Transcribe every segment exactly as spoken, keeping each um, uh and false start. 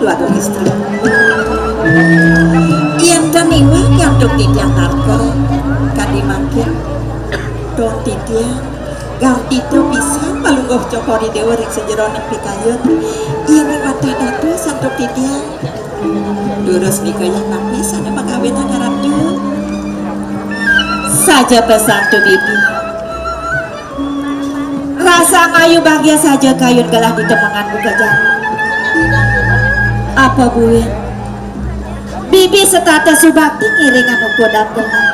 Aduh, istri. Yén ten iwak antuk titiang narka, kadi mangkin. Tuh titiang, gartita pisan Palungguh Cokor I Déwa ring sajeroning pikayun. Yén ring wantah dados antuk titiang. Durus nika yang napi sané magawinan Ratu. Saja pesan tu bibi. Rasa ngayu bagia saja kayun gelah ditemengan buka jalan. Apa buin? Bibi setata subakti ngiringan ukudan gelah.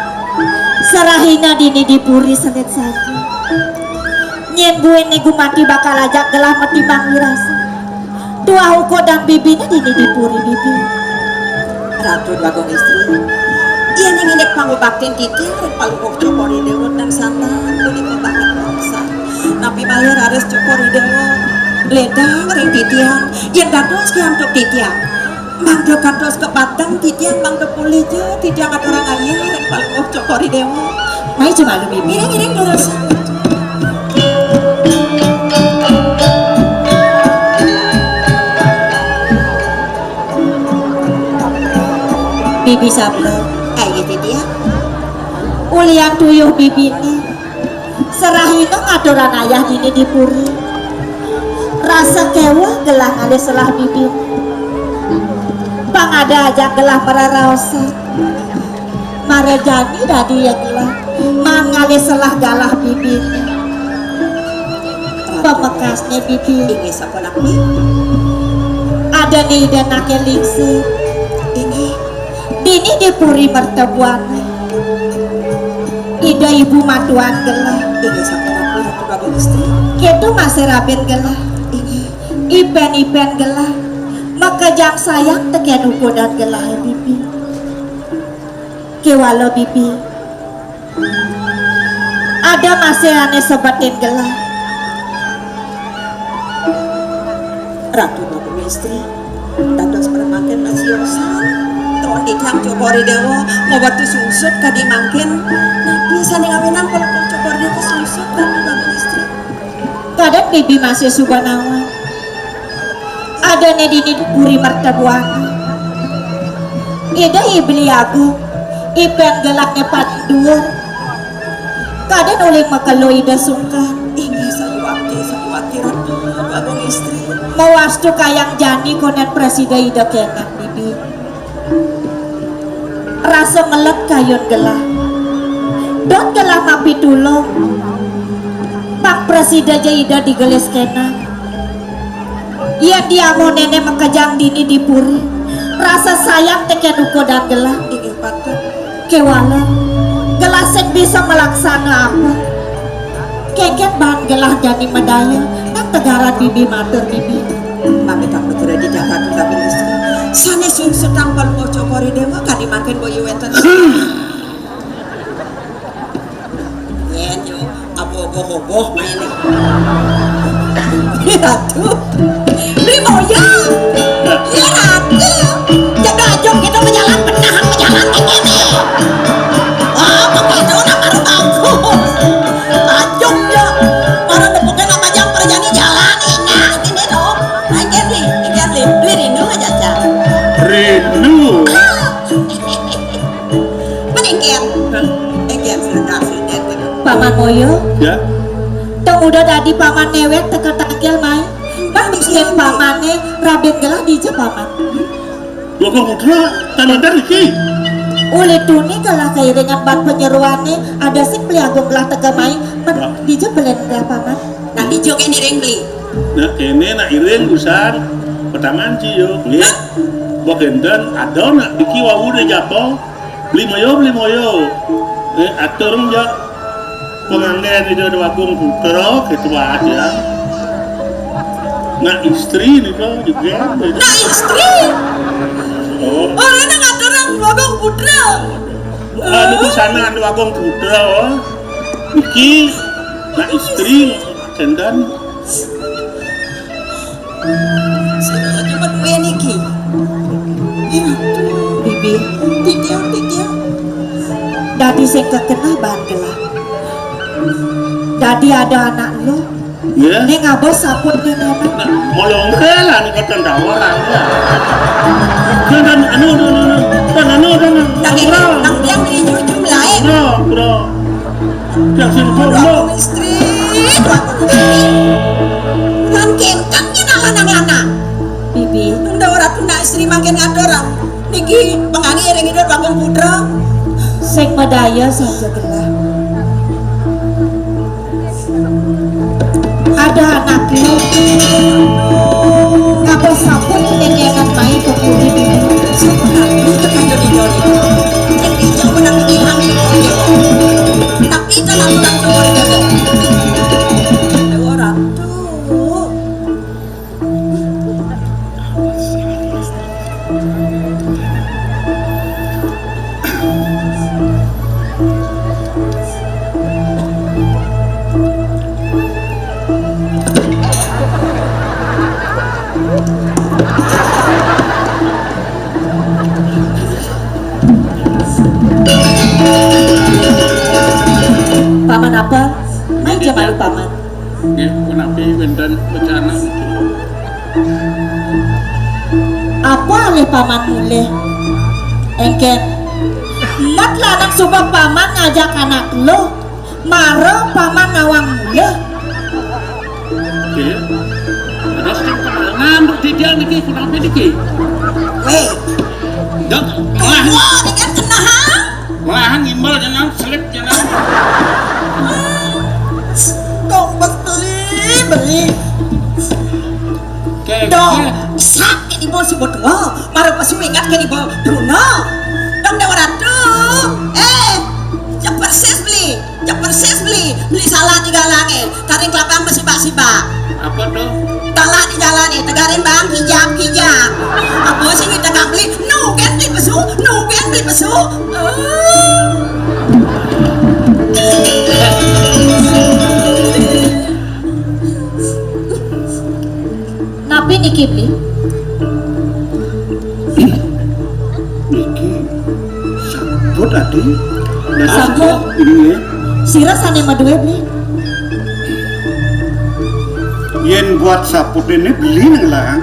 Serahina dini di puri selit saja. Nyén buin ni gumanti bakal ajak gelah matimbang wirasa. Tuah ukudan bibine dini di puri bibi. Ratu Bagong Istri, yén indik pangubaktin titiang ring Palungguh Cokor I Déwa tan santan punika banget bangsa. Napi malih raris Cokor I Déwa ledang ring titiang, yén dados ki antuk titiang. Mangda kantos ka batang titiang, mangda polih ja titiang aturang ayah ring Palungguh Cokor I Déwa. Mai jemalu bibi, iring-iring durus. Bibi sabda, "Ayo titiang." Ulian tuyuh bibine. Serahina ngaturan ayah dini di puri. Rasa kéweh gelah ngalih selah bibi. Pang ada ajak gelah mararaosan. Mara jani dadi ya gelah. Maan ngalih selah galah bibi. Pamekasne bibi. Inggih sapunapi? Adané Ida anaké lingsir. Inggih. Dini di puri mertabuané. Ida ibu matuan gelah. Inggih sampun Ratu Bagong Istri. Kéto masih rabin gelah. Inggih. Ipén-ipén gelah. Makejang sayang tekén ukudan gelah bibi. Kéwala bibi. Ada masih ané sebetin gelah. Ratu Bagong Istri, dados pramangkin masiosan. Tuh titiang Cokor I Déwa, mawetu sungsut kadi mangkin. Napi sané ngawinang Palungguh Cokor I Déwa sungsut, Ratu Bagong Istri? Kadén bibi masih suba nawang. Adané dini di puri mertabuané. Ida I Beli Agung, ipén gelahné paling duur. Kadén uling makelo Ida sungkan. Inggih, sayuwakti, sayuwakti, Ratu Bagong Istri. Mawastu kayang jani konden prasida Ida kénten, bibi. Rasa melet kayun gelah. Dot gelah mapitulung. Pang prasida ja Ida digelis kénten. Yén diamu néné makejang dini di puri, rasa sayang tekén ukudan gelah. Inggih patut. Kéwala, gelah sing bisa malaksana apa? Kénkén baan gelah jani madaya, nang tegaran bibi matur bibi. Mamitang nugraha di jagat Unggal Istri. Sané sungsutang Palungguh Cokor I Déwa kadi mangkin boya wénten. Nyén yo, aboh-oboh main. Ratu. Beli moyang. Ya, Ratu. Jaga ajung kita berjalan benar, berjalan kayak gini. Oh, pakai itu nak baru bagus. Ajung ya. Orang debukin nama jam perjani jalan, ingat ini dong. Engken li, engken li. Dwi rindu aja, Cak. Rindu. Ah. Meningkir. Hah? Engkir sudah, sudah. Paman Moyo. Ya. Tong udah dadi paman newek teka tangkil mai. Bang bikin pamané rabin gelah dija paman. Dua Putra, tan wénten iki. Uli tuni gelah kairingan ban panyeruané, ada sing Beli Agung gelah teka mai. Men, dija belen gelah paman. Nah, dija kéné ring beli. Nah, kéné nak iring usan. Pertamaan ci yo, nggih. Hah? Mbok énten ada nak iki wau di Japang. Beli moyo, beli moyo. Eh, atur ja. Panganggen Ida Déwagung Putra, gitu aja. Nah, istri nika juga. Nah, istri. Oh. Oh, ana ngaturan Déwagung Putra. Anu busana Déwagung Putra. Iki nah istri kénten. Sing aja metu niki. Bibi, titiang, titiang. Dadi sing kekenah bahan gelah. Dadi ada anak lu. Ya. Ning abos saput ning ana. Molong ke lah nih kata orang ya. Dan, dan anu dan anu dan anu dan anu. Lagi nang biang di jujur lain. Bro, bro. Yang sini bro. Istri, dua istri. Lan kengkang nya nang lanang-lanang. Bibi. Nunda ora tunda istri mangkin ngador. Niki pengangi ring hidup Bagong Putra. Sing madaya saja gelah. Ada anak lu. Ngapa saput nyenyengan mai ke kulit ini? Siapa nak lu tekan jadi joli? Yang bijak menang hilang di bawah. Tapi dalam bulan keluarga. Orang tuh. Paman apa? Aja malu paman. Nggih, punapi wénten wacana niki? Apa alih paman mulih? Engkén. Mat lanang suba paman ngajak anak lu, mara paman nawang mulih. Nggih. Terus kan kemenangan untuk didian niki, punapi niki? Wéh. Dok, malah. Wah, dengan kenal. Malahan ngimbel jenengan, selip jenengan. Kok beli, beli. Oke, dong, oke. Sak ini bos si berdua, baru pas ingat ke di bawah Bruno. Dong Dewa Ratu. Eh, yang persis beli, yang persis beli, beli salah tiga lange. Taring kelapa yang bersibak-sibak. Apa tuh? Talak di jalan nih, tegarin bang, kijang, kijang. Apa sih kita nggak beli? Nu kan beli pesu, nu kan beli pesu. Napi niki beli? Niki saput adi. Saput? Ini ya. Sira sané madué beli. Yén buat saput ini beli nang larang.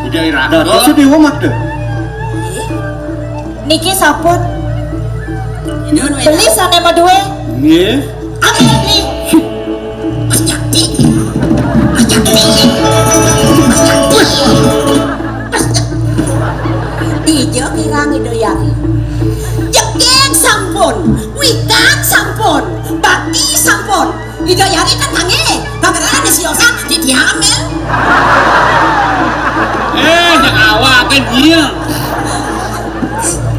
Udah ira. Dados Déwa Makta. Niki saput. Beli sané madué. Nggih. Ambil beli. Mas Jati. Mas Jati. Mas Jati. Mas Jati. Ijo kirang Ido Yari. Jegég sampun, wikan sampun, bakti sampun. Ida Yari kan nangis, pangeran siosan didiamel. Eh, yang awak kan dia.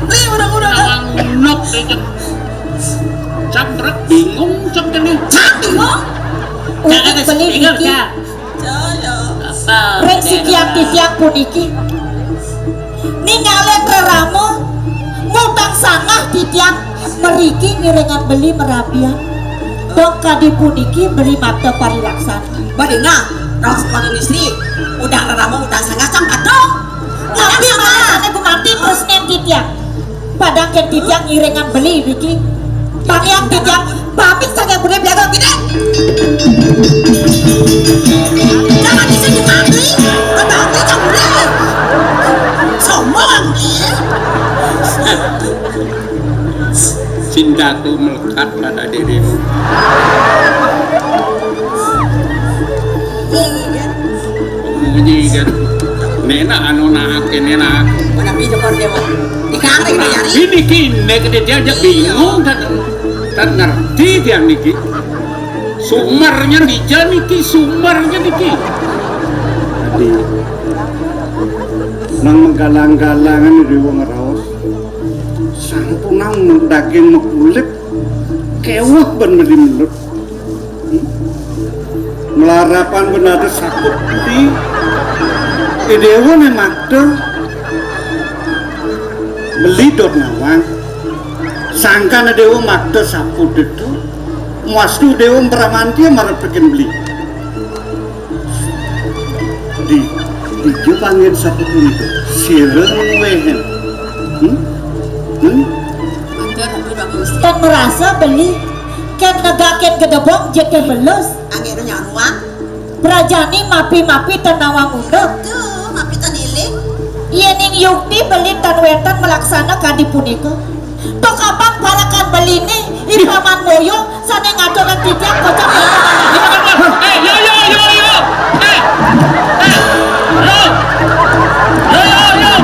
Li udah-udah. Awak ngunuk deh, cek. Cak berat bingung cek tadi. Cak bingung. Unik beli bingung, biki. Cak. Rek sitiang titiang puniki. Ningalin rerama, ngutang sangah titiang mriki ngiringan beli merabian. Dong kadi puniki beli mata parilaksana. Badina, raos sebagai istri, udah rerama, udah sangah, cang padong. Tapi malasane gumanti terus ngen titiang. Padang kén titiang ngiringan beli niki. Pamian titiang pamit saking budé biaga gedé. Jangan bisa dipanggil, abang jangan budé. Sombong. Cintaku melekat pada dirimu. Bunyi kan. Nena anu nak, nena. Mana pi jokor dia, Bang? Di kamar kita nyari. Ini kini kita dia aja bingung kan. Kan ngerti dia niki. Sumernya dija niki, sumernya niki. Adi, nang menggalang-galangan di wong raos. Sampun nang daging mekulit, kewuh ben meli melut. Melarapan ben ada sakut ti. Idewa ne makta. Meli dot nawang. Sangkan Déwa makta saput itu, muastu Déwa meramanti marep tekin beli. Di, di Jepangin saput itu, sireng wehen. Hmm? Hmm? Kan merasa beli Kén negakin gedebong jete belus. Angger nyaruang. Prajani mapi-mapi ten nawang unduk. Tuh, mapi ten iling. Yéning yukti beli ten wénten malaksana kadi punika. Tuh kapan parakan beliné, I Paman Moyo sané ngaturang titiang kocap. Eh, yo, yo, yo, yo. Eh, eh, yo. Yo, yo, yo.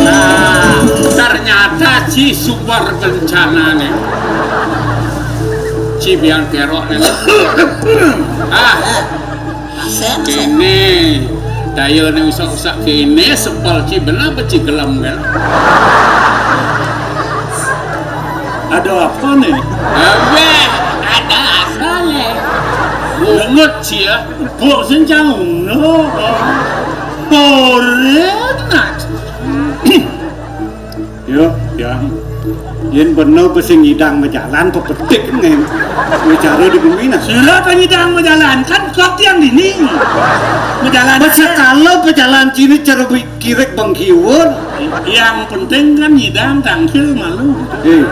Nah, ternyata ci sumber bencana nih. Ci biang kerok nih. Ah, Asén, asén. Kéné, dayané usak-usak kéné, sepel ci bener apa ci gelem kan? Ada apa nih? Abéh, ada apa nih? Bungut ci ya. Bok sing cang ngono. Ora enak. Yo, yang yén bener sing nyidang majalan pepetik nih. Wicara di bumi nah. Sira kan nyidang majalan, kan kok yang dini. Majalan. Masa kalau pejalan sini cara bi-, kirik bengkiur. Yang penting kan nyidang tangkil malu. Eh.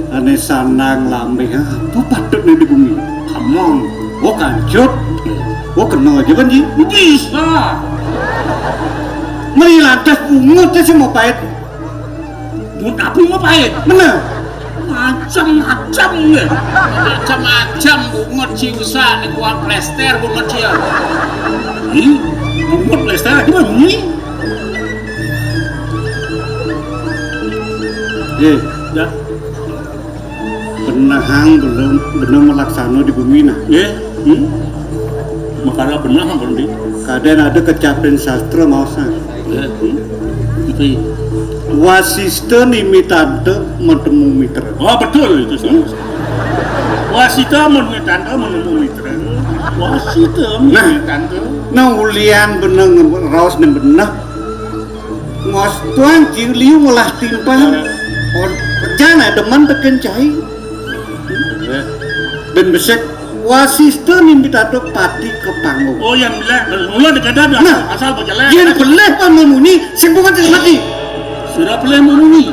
Ané sandang lambih, apa patut nih di bumi? Kamang. Oh, kancut. Oh, kena aja kan, Ji? Bisa. Meri lantas bungut sih mau pahit. Bungut apa mau pahit? Bener. Macam-macam ya. Macam-macam bungut ci usah nih kuat plester bungut ci ya. Ih, bungut plester gimana nih? Eh, dah. Benehang belum, beneh malaksana di bumi nah. Nggih. Hmm? Makara beneh apa ndi? Kadén ada kecapen sastra maosang. Nggih. Hmm? Itu. Wasista nimitanta matemu mitra. Oh, betul itu. Hmm? Wasita nimitanta matemu mitra. Wasita nah, nimitanta. Nah, ulian beneh nge-, raos ning beneh. Ngos tuang cing liu ngolah timpang. Oh, jangan demen tekén cai. Bén besek wasista nimitanta pati ka panggung. Oh, yang bilang, mula dikata dah, nah, asal berjalan. Yén belih pamemunyi, sing bungut sing mati. Sira pelih memunyi.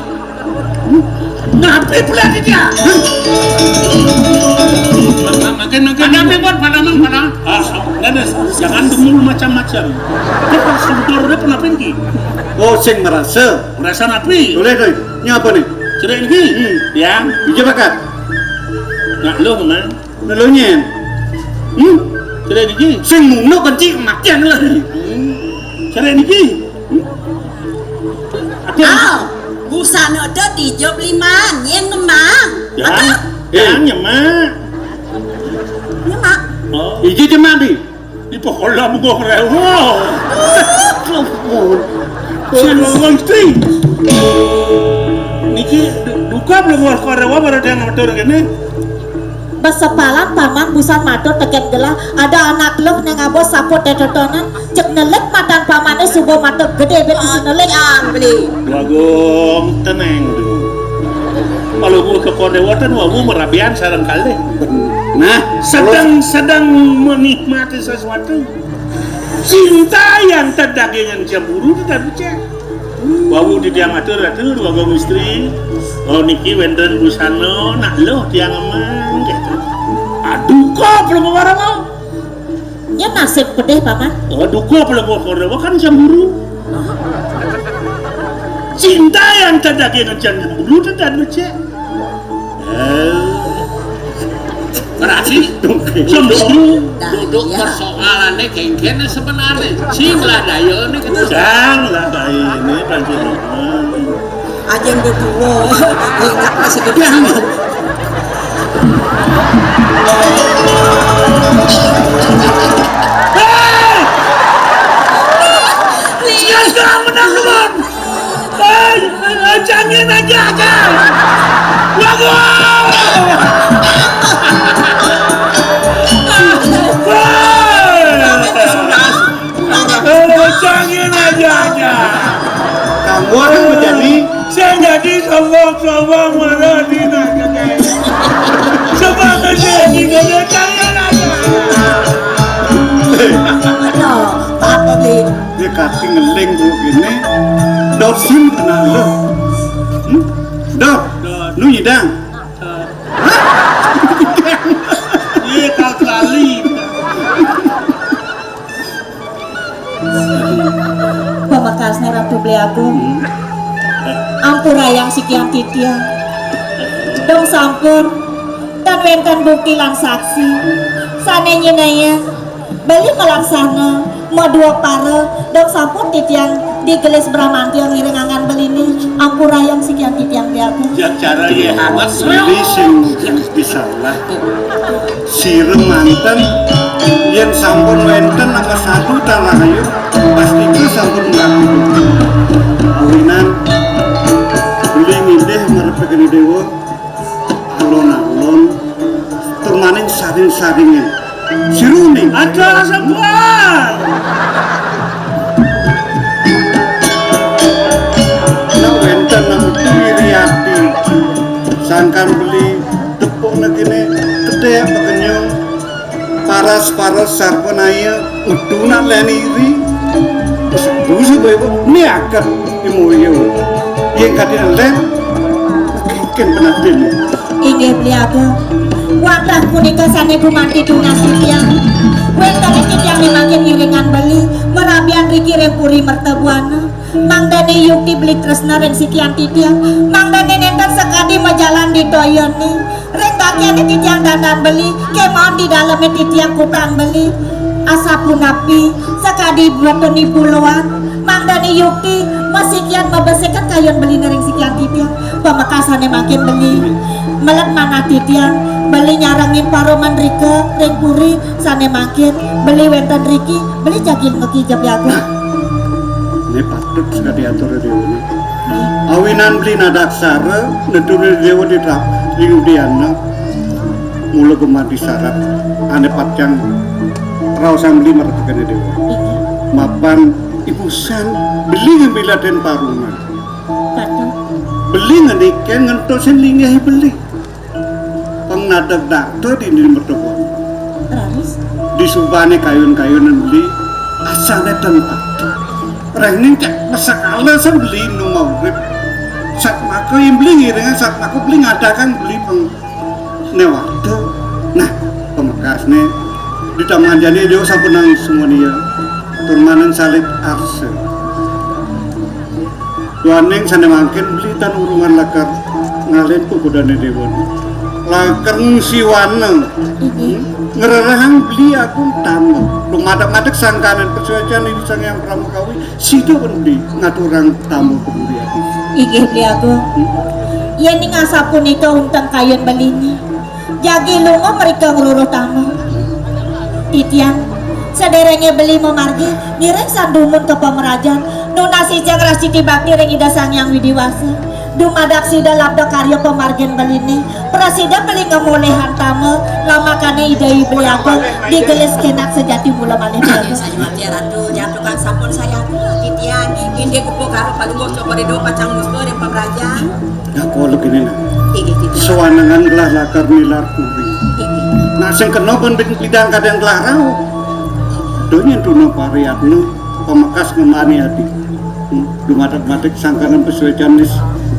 Napi pelih dia? Makin, makin. Ada apa, Bor? Pada mang, pada. Ah, ah, nggak ada. Jangan dulu macam-macam. Dia kan sudor dia pernah pergi. Oh, sing merasa. Merasa napi? Boleh, Doy. Ini apa nih? Cerai lagi. Hmm. Yang. Hijau bakat. Nak lo kemana? Lelonyen. Hmm? Cerai niki. Sing mungno kencing macan lah. Hmm. Cerai niki. Hmm? Aduh. Ah, busana ada tiga puluh lima, nyeng ngemang. Ya. Apa? Eh. Yang nyemak. Nyemak. Oh. Iki jemak di. Di pokola munggo rewa. Sing ngomong ti. Niki du-, duka belum wah korewa baru dia ngatur gini. Besepalan paman busan matur tekén gelah, ada anak luh ning abot sapu tetotonan, cek nelik matan pamané suba mata gedé bén isi nelik. Acan beli. Bagong tenang dulu. Kalau gua ke Korea Watan, wah, gua merabian sarang kalih. Nah, sedang, sedang menikmati sesuatu. Cinta yang tak dagingan cemburu tidak becek. Wau di tiang atur-atur, wagang istri. Oh, niki wénten busana, nak luh tiang emang, gitu. Aduh, kok belum apa-apa? Ya nasib pedih, Paman. Oh, duka pelebur kono kan cemburu. Cinta yang tak dagingan cemburu, tak becek. Eh. Berarti cemburu duduk persoalannya kengken sebenarnya. Sing lah daya ini kita. Sang lah daya ini panjenengan. Ajeng betuwo, ingat masih bersama. Hei! Lihat kamu, teman-teman. Hei, hei, jangan aja, aja. Bagus. Hei. Hei, jangan aja, aja. Kamu akan menjadi. Saya jadi sombong-sombong malah di nak. Saya Dosen kenal lo. Hmm? Dor, nu nyidang. Hah? Iya, kal kelali. Pamekasné Ratu Beli Agung. Ampurayang sikian titiang. Dong sampun tan wénten bukti lan saksi sané nyinayang beli malaksana madua para, dong sampun titiang digelis Bramantya ngiring angan beliné, ampurayang sikian titiang Beli Agung. Ya cara ya awas. Beli sing bisa lah. Sira manten yén sampun wénten angka satu tarahayu, pastika sampun mlaku. Awinan beli nginggih marep kene dewa, alon-alon, tur maning saring-saringen. Siruning. Ada sembuhan. Nek wénten nang Wiriati, sangkan beli tepuk negene, kedek pekenyung, paras-paras sarpanaya, utunan leniri. Wis busu bae, Bu. Niaket imuyu. Yen kadine len, ken penadin. Inggih, Beli Agung. Wantah punika sane gumanti tunas titiang. Wentene titiang mangkin ngiringan beli, merabian riki ring puri mertabuana. Mangdane yukti beli tresna ring sikian titiang. Mangdane nenten sakadi majalan di toyone. Ring bagiane titiang dandan beli, kemawon di daleme titiang kutang beli. Asapunapi, sakadi betoni puluan. Mangdane yukti, masikian mabeseken kayun beline ring sikian titiang. Pamekasane mangkin beli. Melet manah titiang, beli nyarengin paroman rika ring puri, sane mangkin beli wenten riki, beli jagi ngekijep jagung. Nah, ini patut sekali atur dewa ini. Awinan beli nadaksara, nedune dewa di tra-, di udiana. Mula gumanti sarap, ane patjang raosang beli marep kene dewa. Mapan ibusan, beli ngambil den paruman. Patut. Beli ngeniken ngentosin linggih beli. Pang nadeg dakta di, di mertebon. Raris. Di subane kayun-kayunan beli, asane ten patut. Rengning cek pesakala sen beli nu maurip. Sat maka yang beli ngiringan, sat maka beli ngadakan beli peng newata. Nah, pamekasne di tamanjane dewa sampun nang semuanya. Turmanen salib arsa. Duaning sane mangkin beli tan urungan lakar ngalen pupudane dewa. Lakar ngsiwana. Inggih. Ngrerehang beli aku tamu. Lumadeg-madeg sangkanen pesuecan Ida Sang Hyang Pramakawi, sida pun beli ngaturang tamu kemudian. Inggih, Beli Agung. Yen ning asapunika unteng kayun beline. Jagi lunga mrika ngruruh tamu. Titiang, sederenge beli mamargi, ngiring sandumun ka pamrajan, nunas ijeng rastiti bakti ring Ida Sang Hyang Widi Wasa. Dumadak sida labda karya pamargin beline, prasida beli ngemulihang tama, lamakane Ida Hyang Beli Agung, digelis kenak sejati mula malih. Mati Ratu, jatuhkan sampun saya aku, titiang, indik kupu karo palungguh coba rido pacang musuh ring pamrajan. Nah, kula kene, nah. Inggih, titiang. Sawanengan gelah lakar nilar kuwi. Inggih. Nah, sing kena pun bidang kadang gelah rauh. Donya tuna pariyatna pamekas ngemani ati. Hmm, dumadak-madak sangkanan pesuecan nis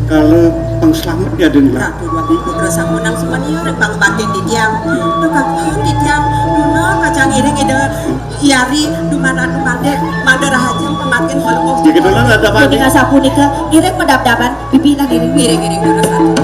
kala pangslamet ya den lah. Ratu dua putra sampun nang semuanya ring pangbatin titiang. Tuh kakang titiang, duna kacang iring ida. Yari, dumadak-dumadak, mada rahajeng pamakin waluh. Ya, kebetulan ada apa? Ning asapunika, iring madabdaban, pipinang iring. Iring, iring, durus atuh.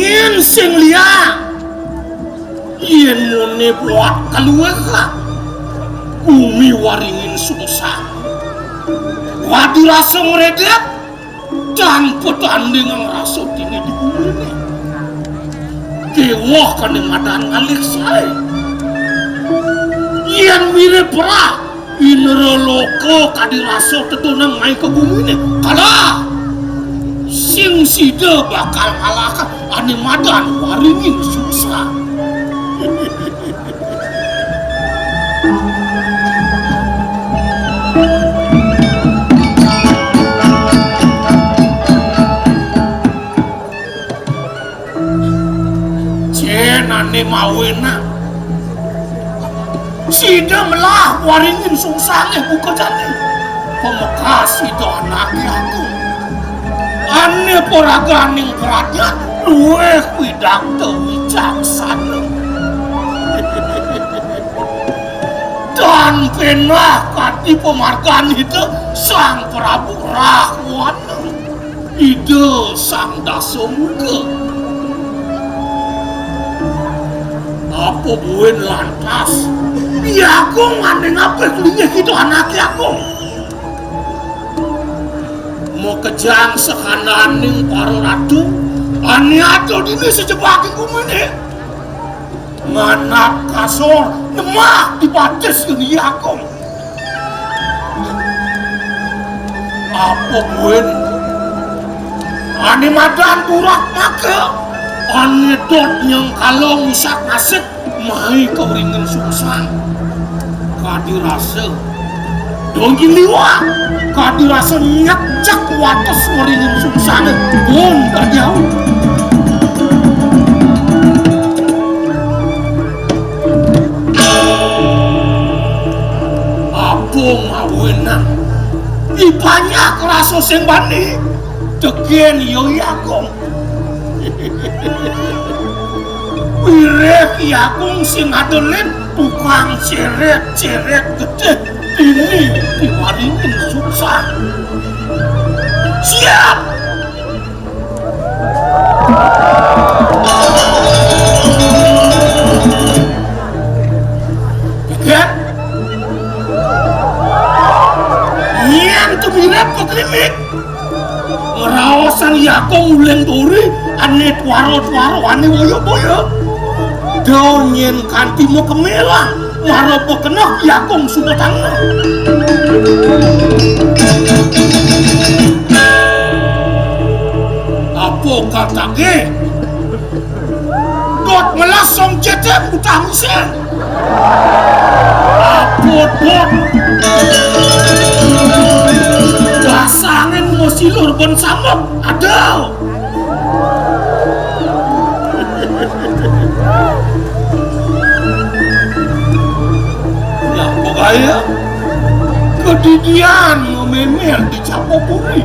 Yén sing liya, yén muni buat kaluwih, gumi waringin sungsang. Wadi rasa ngredep, tan patanding rasa dini di guminé. Kéweh kané madan ngalih saé. Yén mirib perah, indra loka kadi rasa tetunang mai ka guminé. Kalah. Sing sida bakal ngalahang ané madan waringin sungsang. Cén ané mawinan. Sida melah waringin sungsangé buka jani. Pamekas sida anaké agung. Ané paraganing pradnya luwih widakta wicaksana. Tan pénah kadi pamargan Ida Sang Prabu Rahwana. Ida Sang Dasa Muka. Apa buin lantas? Iya Agung, ané ngapih linggih kita anaké Agung. Makejang sakandaning para ratu, ané ada dini sajebaking guminé. Nganap kasor, nemah dibatis geni Agung. Apa buin? Ané madan burak maka, ané dot nyengkala ngusak-asik, mai ka waringin sungsang. Kadi rasa Dongin liwat, kadi rasa nyekcek wates waringin sungsangé, pun dadi au. Apa mawinan? Ibanyak rasa sing bani, tegén iya Agung. Wiréh Ki Agung sing adelit, tukang cérét-cérét gedé, dini diwaringin sungsang. Siap! Gegét. Yén tumirip keklimik. Ngraosan Yakung uling duri, ané twara-twara, ané boya-boya. Da nyén kanti makemelang, mara bekeneh Yakung suba tangna. Apa katagé? Dot melas song cecep utang sing. Apa dot? Dasangin masilur ben sambet. Aduh. Ya, pagaya. Kedidian mamémér di Japapuri.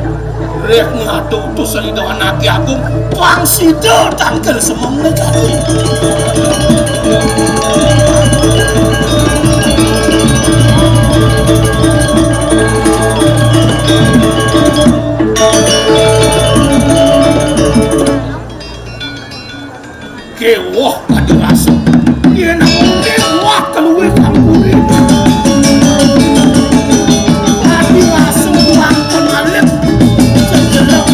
Réh ngadu utusan Ida Anaké Agung, pang sida tangkil semeng negari. Kéweh kadi rasa. Yén aku kéweh kaluwih kang puri. Kadi rasa wangken alit. Sejelek.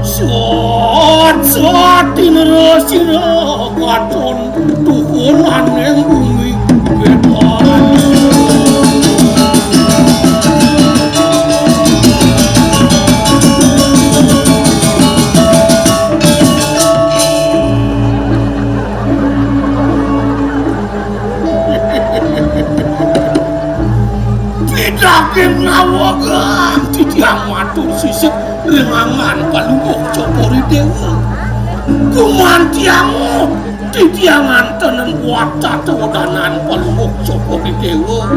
Suat, suat, tinera sira katon. Tuhunaning bumi wetan. Pidaging nawegang titiang matur sisip ring angan Palungguh Cokor I Déwa. Gumantiang titiang antenan buat tata wedanan Palungguh Cokor I Déwa.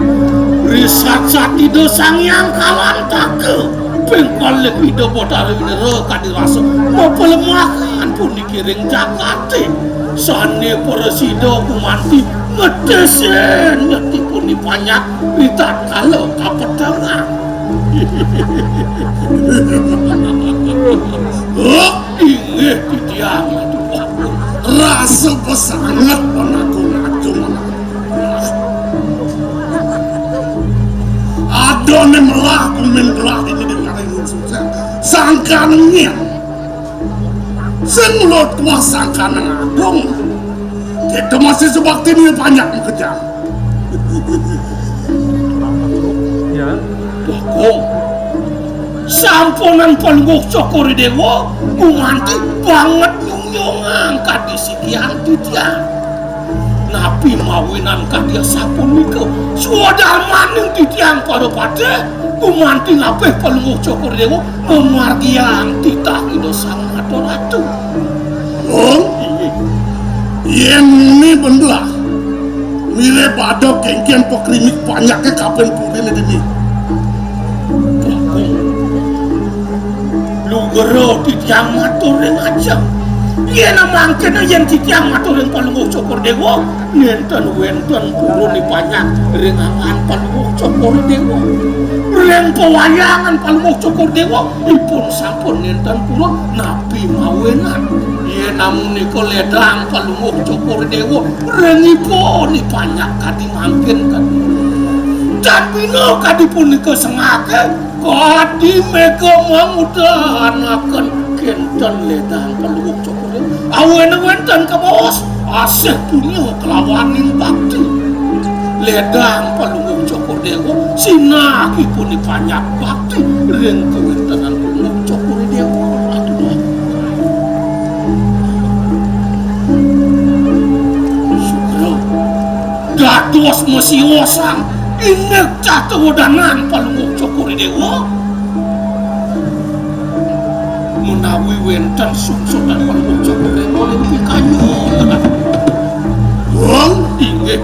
Risat sat Ida Sang Hyang Kalantaka, ping kalih Ida Batara Indra kadi rasa mapalemahan puniki ring jagaté. Sané prasida gumanti ngetisin nyetipun panjak ritatkala kapetengan. Oh, inggih titiang Ratu Agung. Rasa pesanget panaku-naku. Adané melah kumin belah ini di ngaring susah. Sangkan nyén. Sing mulo tuah sangkan agung. Kita masih sebakti nih panjak makejang. Ya. Bagong. Sampunang Palungguh Cokor Déwa, gumanti banget nyungyungang kadi sikian titiang. Napi mawinan kadi asapunika? Swadharmaning titiang para patih, gumanti ngapih Palungguh Cokor Déwa, mamargiang titah Ida Sang Nata Ratu. Wong, yén muni bener, mirip ada kéngkén pakrimik panjaké kaping puriné dini. Lugra titiang matur ring ajeng. Yén mangkena yén titiang matur ring Palungguh Cokor Déwa, nénten wénten purun ipanjak ring anggan Palungguh Cokor Déwa. Ring pawayangan Palungguh Cokor Déwa, ipun sampun nénten purun napi mawinan. Yén amunika ledang Palungguh Cokor Déwa, ring ipun ipanjak kadi mangkin kadi. Tan bina kadi punika sengake, kadi méga mangudanaken kénten ledang Palungguh Cokor Déwa. Awéné wénten kabaos, asih punya kalawaning bakti. Ledang Palungguh Cokor Déwa, sinah ipun ipanjak bakti ring kawéntenan Palungguh Cokor Déwa. Aduh. Sugra. Dados masiosang indik catawedanan Palungguh Cokor Déwa. Menawi wénten sungsutan Palungguh Cokor Déwa ring pikayun. Wong, inggih.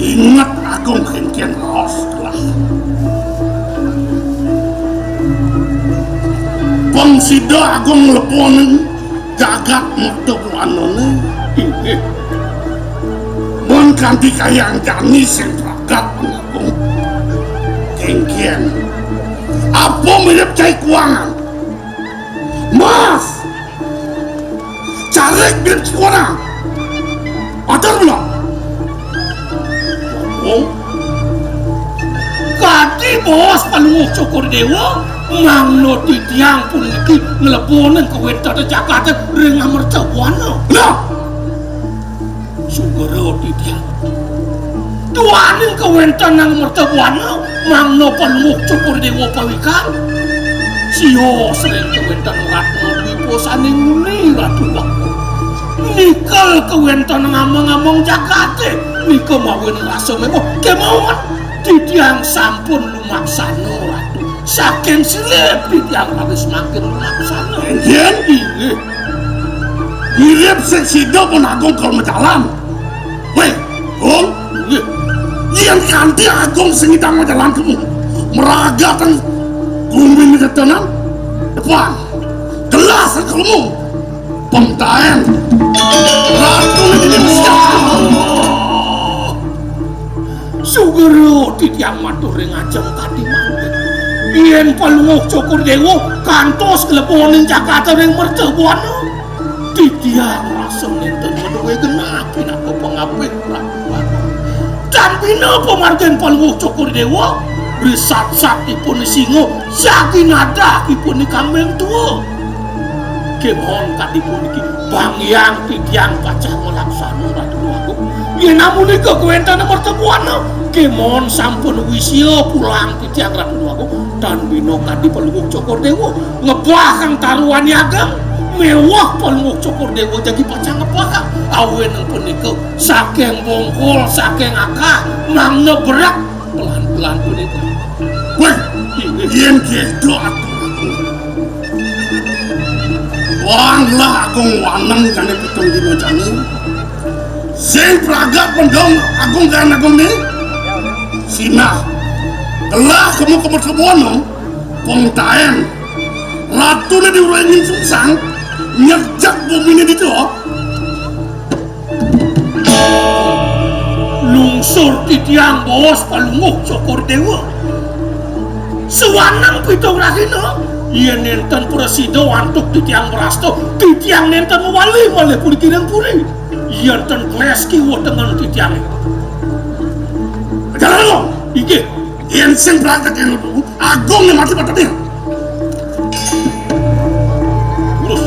Inget Agung kéngkén raos gelah. Pang sida Agung nglebonin jagat merta buanané. Inggih. Mun kanti kayang jani sing pragat Agung. Kéngkén. Apa mirip cai kuangan? Mas. Carik mirip cai kuangan. Atur belum? Oh. Kadi baos Palungguh Cokor Déwa, mangda titiang puniki nglebonin kawéntenan jagaté ring amerta buana. Nah, sugra titiang. Duaning kawéntenan amerta buana, mangda Palungguh Cokor Déwa pawikan. Sios ring kawéntenan ratna dwipa sané nguni Ratu Wangkul. Nikel kawéntenan among-among jagaté, nika mawinan rasa mémé kémaon. Titiang sampun lumaksana, Ratu. Saking silih titiang raris mangkin lumaksana. Yén inggih. Mirip sing sida pun Agung kal majalan. Wéh, Gung. Inggih. Yén kanti Agung sing ngidang majalan kemu. Maragatang guminé tetenan. Depan. Gelas kemu. Pemtaen. Ratu ini mesti. Sugra titiang matur ring ajeng kadi mangkin. Yén Palungguh Cokor Déwa kantos nglebonin jagaté ring merta buana, titiang rasa nénten madué genah pinaka pangapit Prabu Agung. Tan bina pamargin Palungguh Cokor Déwa, risatsat ipun singa, jagi nadah ipun kambing tua. Kémaon kadi puniki, banggiang titiang pacang malaksana Ratu Déwagung. Yén amunika kawéntenan merta buana, kémaon sampun wisia pulang titiang Ratu Déwagung, tan bina kadi Palungguh Cokor Déwa ngebahang taruhan ageng, méweh Palungguh Cokor Déwa jagi pacang ngebahang. Awinan punika, saking bongkol, saking akah, mangda berek pelan-pelan punika. Wéh, yén kéto atur Agung. Wanglah Agung waneng jani pitung dina jani. Sing pragat pendong Agung kan Agung né. Sinah. Telah kemu kemu sebuana. Pengtaen. Ratuné diurengin sungsang. Nyejak buminé ditu. Lung Sur titiang baos Palungguh Cokor Déwa. Sawaneng pitung rahina, yén nénten prasida antuk titiang brasta, titiang nénten mawali malih puri kiring puri. Yén ten klés kiwa tengen titiangé. Ajar Agung. Inggih. Yén sing prangkat yang agung yang mati pada dia. Terus.